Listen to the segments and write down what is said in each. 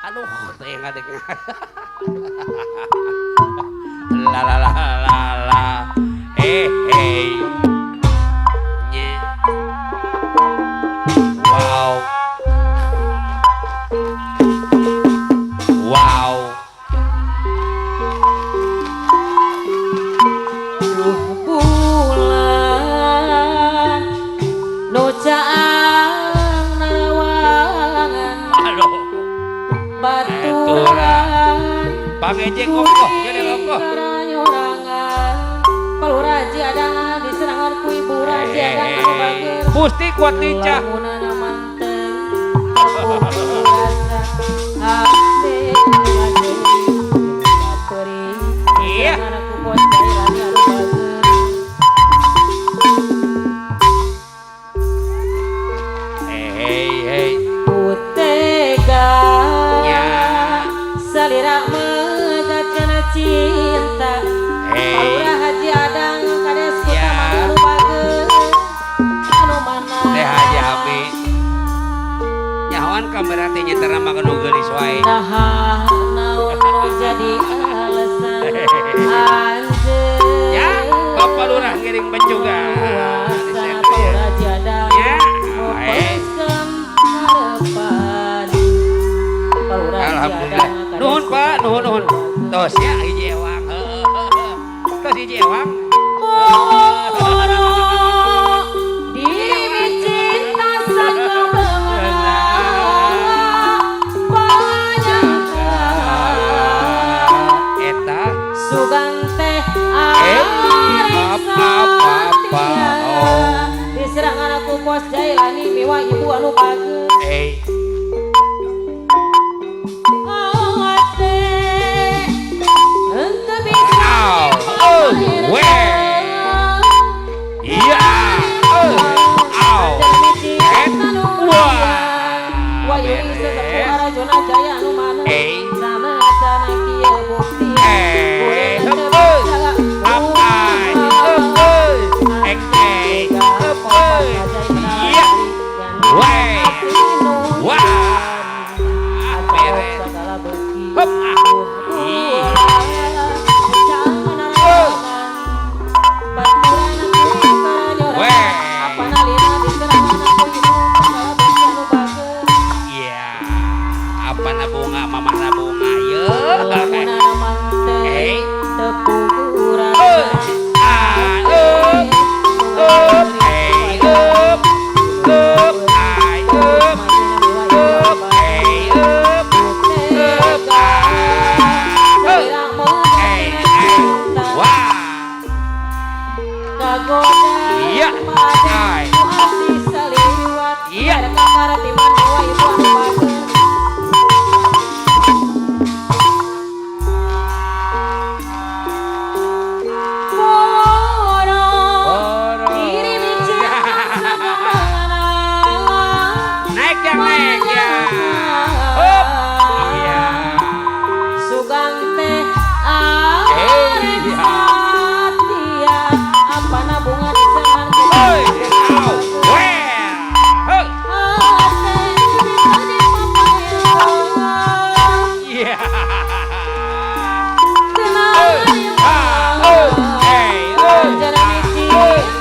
Aduh, teh ngadeg. La la la la la. Eh hey. Nye. Wow. Wow. Duh bulan nu caang narawangan. Aduh. Baturan Pangejek kokoh, jadi kokoh. Nyorangan Palura Haji Adang diserangan ku Ibu Raji Adang anu bager. Gusti kuat lincah. Lamunana manteng tepung rasa hate ngadeui perih. Iya. Diserangan ku Bos Jailani anu bager. Hey hey. Utega Ya. salira megat kana cinta. Hey. Palura Haji Adang kades Ya. kutama anu bager anu mana. Teh Haji Ami. Nyahoan kamera teh nyeterna mah nu geulis wae. Naha naon nu jadi alasan anjeun. Ya, Bapak Lurah ngiring becuga. Luasan Palura Haji Adang Ya. mopeskeun harapan. Palura Haji Alhamdulillah. Adang kades Nuhun Pak, kutama nuhun nuhun. anu bager. Tos ya hiji ewang. Tos hiji ewang. Moro diri cinta sakamleungeuna panyangka. Eta Sugan teh apa, apa, apa, oh. diserangan aku Bos Jailani miwa ibu anu bager. Eh Awate henteu bisa. Au. Oh, weh. Iya. Oh. Au. Eh. Wah. Beres. Eh. Eh, heupeus. Apa? Heupeus. Ek ek. Heupeus. Iya. Weh. Wah. Beres. Hup. Ah. Iya. Weh. Iya. Apa na bunga, mamah na bunga, ye. Eh. Ah, up, up, eh, up, up, ay, up, up, eh, up, up, ah, up, eh, eh, wah, iya, ay, iya. Boro. Naik yang naik ya. Up, iya. Sugan teh Eh, iya. satia apana bunga disengan. Oi, au, weh, huh. Iya. Ah, oh, eh, oh,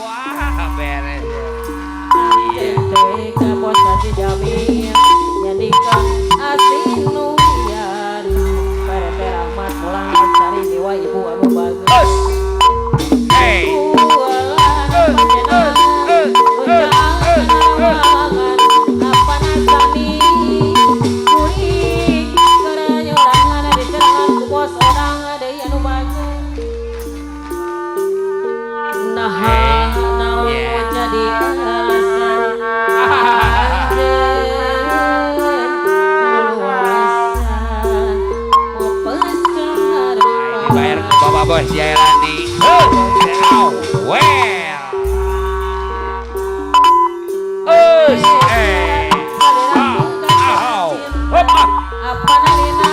Wah, beres. Us. Hey. Dibayar ke Bapak Bos Jailani. Au, well. Us, eh. Au, au. Hop, ah. Apa nalina?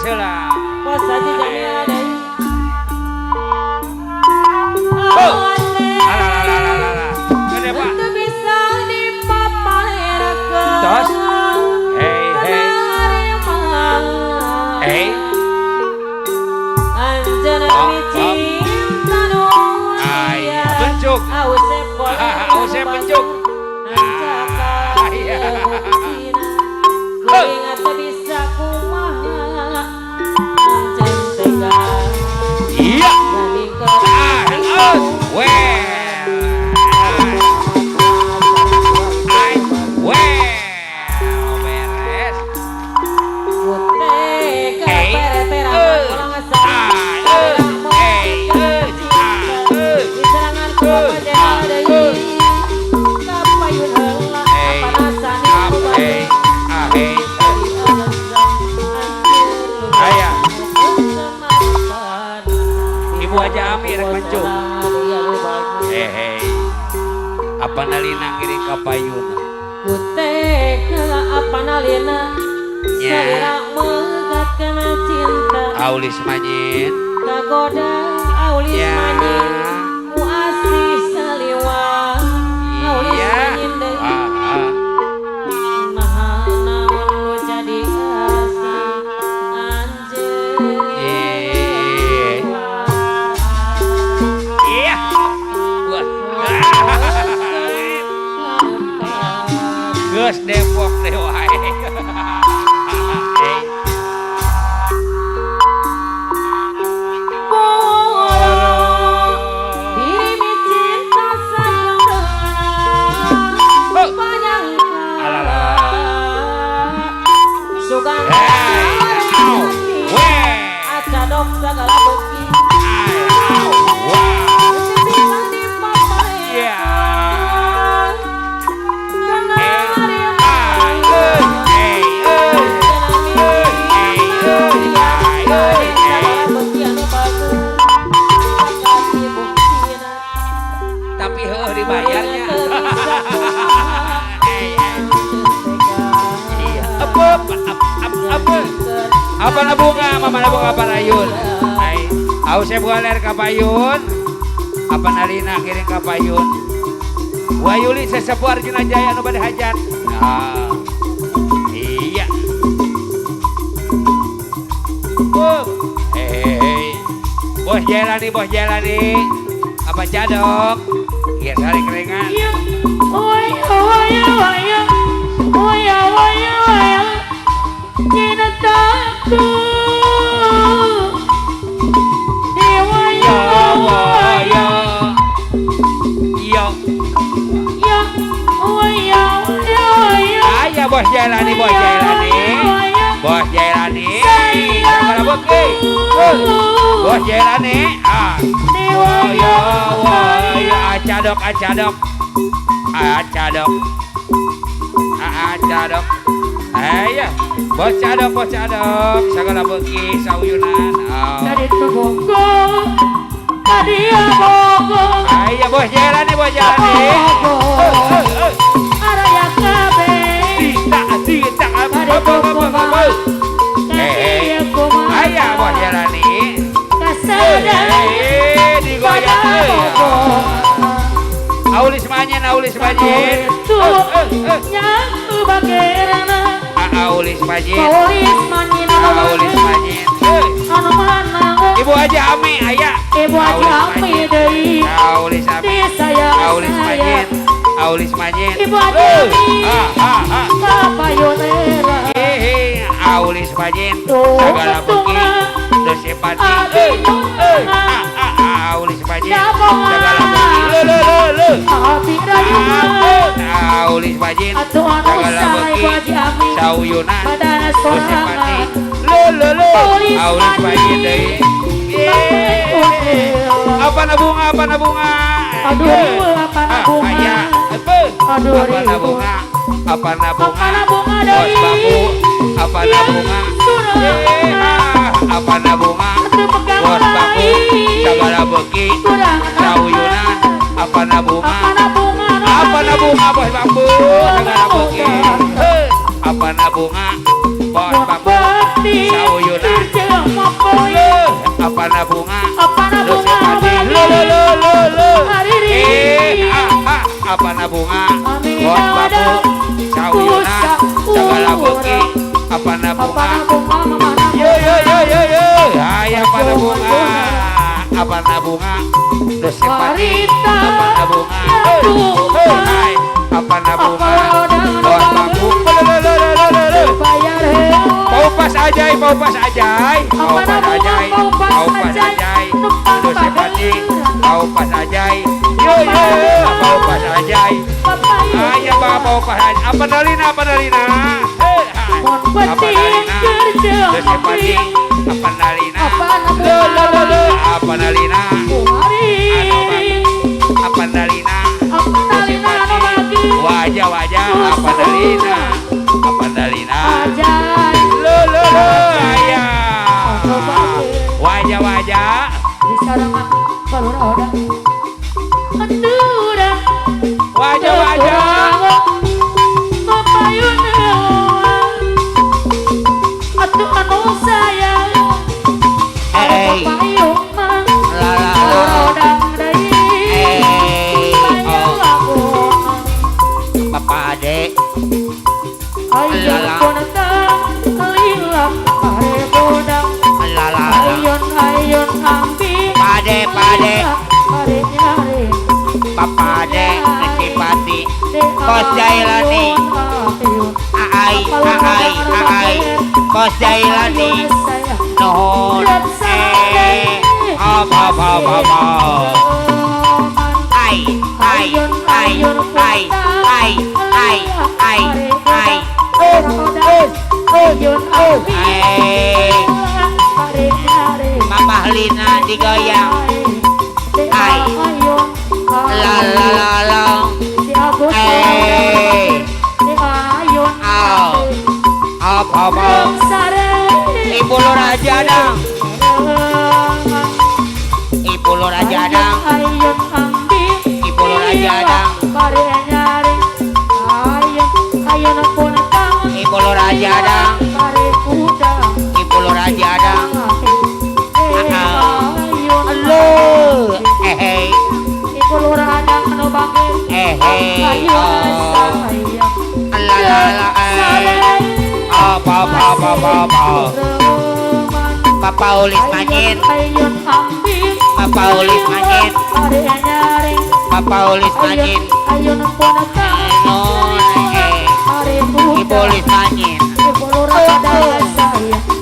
Baris heula. Bos Haji Jamila deui. Oh. Alah alah alah alah. Gede Pak. Teu bisa dipapalerkeun. Tos. Hey hey. Hey. Anjeunna cinta nu Aya bencuk. Ausep bencuk. Aya. Kuring teu bisa kumaha. Anjeun tega. Iya. Ah, well. Ai, well, beres. Ibu aja Ami rek mencuk. Hei, apa nalina ngiring ka payun? Kuteka apa nalina? Salira megat kana cinta. Aulis manyin. Kagoda aulis manyin. Ku asih saliwa. Aulis manyin deui. Naha naon nu jadi asih anjeun. Iya. Wah. Geus Depok deh wae. Tapi heuh dibayarnya. Apa apa apa nabunga, mama nabunga apa rayun. Ai, ausep galer ka payun. Apa narina ngiring ka payun. Wayuli sesepuh Arjuna Jaya nu bade hajat. Nah. Iya. Oh. Hei. Bos Jelani, bos Jelani. Apa cadok? Iya tarik ringan. Ayah bos Jelani, bos Jelani. Bos Jelani. Bos Jelani. Ah. Woyo woyo acadok acadok. Acadok. Acadok. Ayah, bos cadok segala beuki sauyunan. Tadi bogo, tadi bogo. Ayah bos Jelani, bos Jelani. Araya kabeh. Tidak, tidak apa apa apa. Ayah bos Jelani. Digoyang. Aulis manyen, aulis manyen. Aulis manyen. Aulis manyen. Ibu Haji Ami, ayah. Ibu Haji Ami deui. Aulis Ami. Aulis manyen. Aulis manyen. Ibu Haji Ami. Kapayonera. Aulis manyen. Segala beuki. Dosepati. Aulis manyen. Segala beuki. Le le le. Aulis manyen. Segala beuki. Sauyunan. Dosepati. Le le le. Aulis manyen deui. Apa nabunga, apa nabunga? Aduh, apa nabunga? Ayah, apa nabunga? Apa nabunga? Bos babu, apa nabunga? Apa nabunga? Bos babu, segala beuki, sauyunan, apa nabunga? Apa nabunga bos babu, segala beuki. Apa nabunga? Bos babu, sauyunan. Apana bunga Apana bunga lo lo lo lo lo Hariri eh apana bunga Bon babu Sauyuna Segala beuki apana bunga Yo yo yo yo yo ay apana bunga apana bunga Dosepati apana bunga hai apana bunga Bon babu lo lo lo lo lo lo Paupas ajai paupas ajai paupas ajai paupas ajai Dosepati paupas ajai yo yo paupas ajai ayah paupas ajai apa dalina apa dalina Dosepati apa dalina lo lo lo lo apa dalina apa dalina wajah wajah apa dalina lo lo lo ayah wajah wajah wajah wajah Bapak Ade Pade pade Bapak Ade Nesipati Bos Jailani Aai aai aai Bos Jailani Nuhun eh op op op op ai ai ai ai ai ai ai ai Mama Lina digoyang ai la la la la eh op op op Ibu Lurah Jadang Ibu Lurah Jadang Ibu Lurah Jadang Ibu Lurah Jadang Ibu Lurah Jadang Halo eh eh eh la la la op op op op op Papa Ulis Manyin Papa Ulis Manyin Papa Ulis Manyin Ibu Ulis Manyin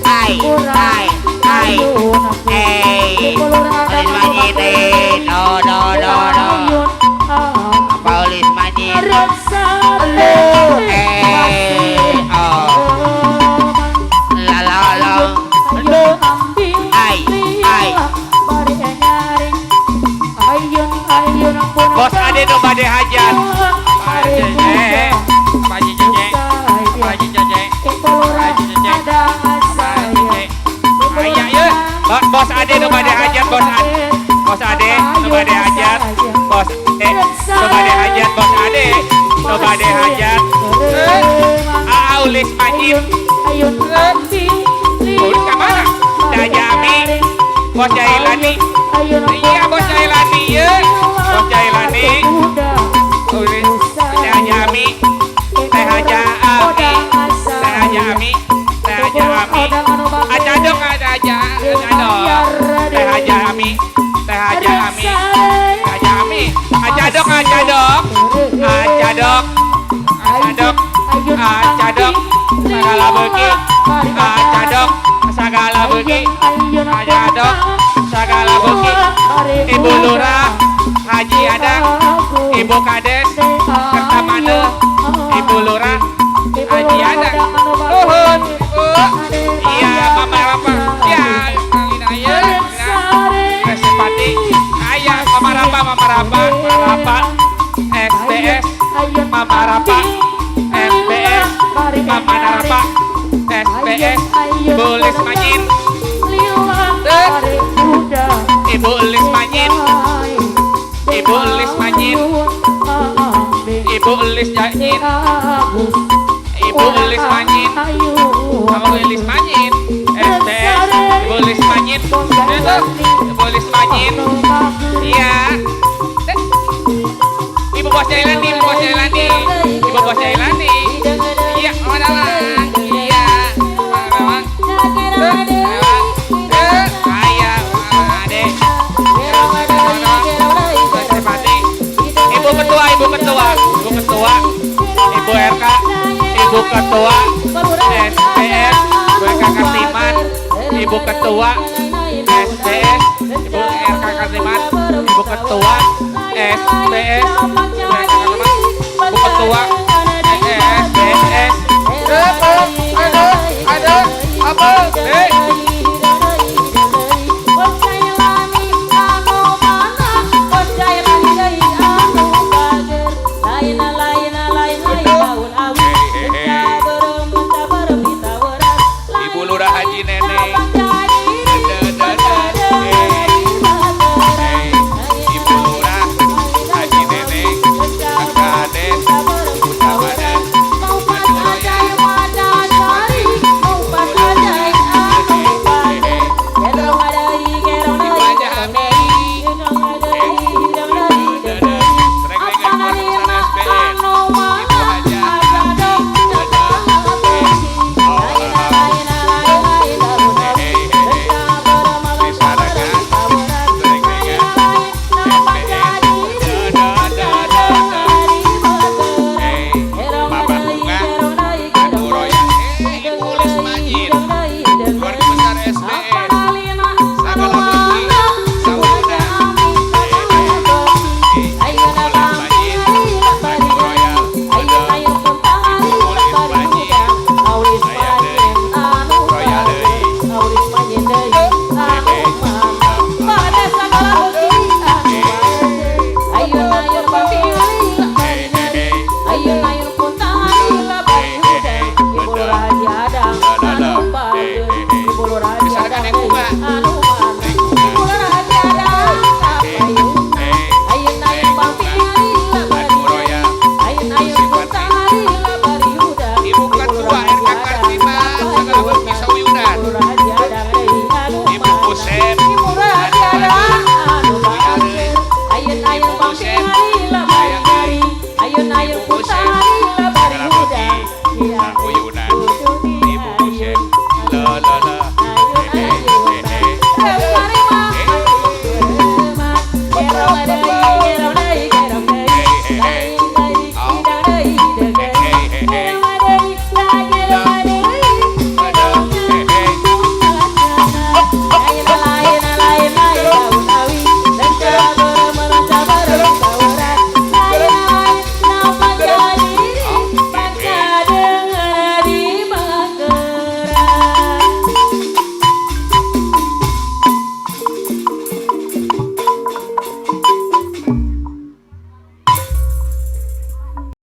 ai ai ai eh Ulis Manyin no no no no Papa Ulis Manyin eh oh la la la ai ai Bos Ade nu bade hajat Pak Cece Pak Cece Pak Cece Ayah ye Bos Ade nu bade hajat Bos Ade Bos Ade nu bade hajat Bos Ade nu bade hajat Bos Ade nu bade hajat Aulis Majid Ulis ka mana? Dajami Bos Jailani iya Bos Jailani ye Bos Jailani Ulis Dajami Teh Haja Ami Teh Haja Ami Teh Haja Ami Acadok ada aja Acadok Teh Haja Ami Teh Haja Ami Teh Haja Ami Acadok acadok acadok acadok acadok sagala beuki acadok sagala beuki acadok sagala beuki Ibu Lurah Haji Adang Ibu Kades Kertamane Ibu Lurah Haji Adang nuhun Ibu iya mama apa ya Lina ya Resepati ayah mama Rapa mama Rapa Rapa SBS mama Rapa SBS mama Narapa SBS Ibu Lis Manyin Ibu Lis Manyin Ibu Lis Manyin Ibu Lis Manyin Ibu Lis Manyin Ibu Lis Manyin SBS SPS, Ibu Lismanyin. Itu Ibu Lismanyin. Iya. Ibu Bos Jailani, Ibu Bos Jailani. Ibu Bos Jailani. Iya, mana lang? Iya. Mana Ayah, ade. Ibu Ketua, Ibu Ketua, Ibu Ketua, Ibu RK, Ibu Ketua, SPS, Ibu RK Kartiman, Ibu Ketua, SPS, Ibu RK Kartiman, Ibu Ketua, SPS, Ibu RK Kartiman, Ibu Ketua,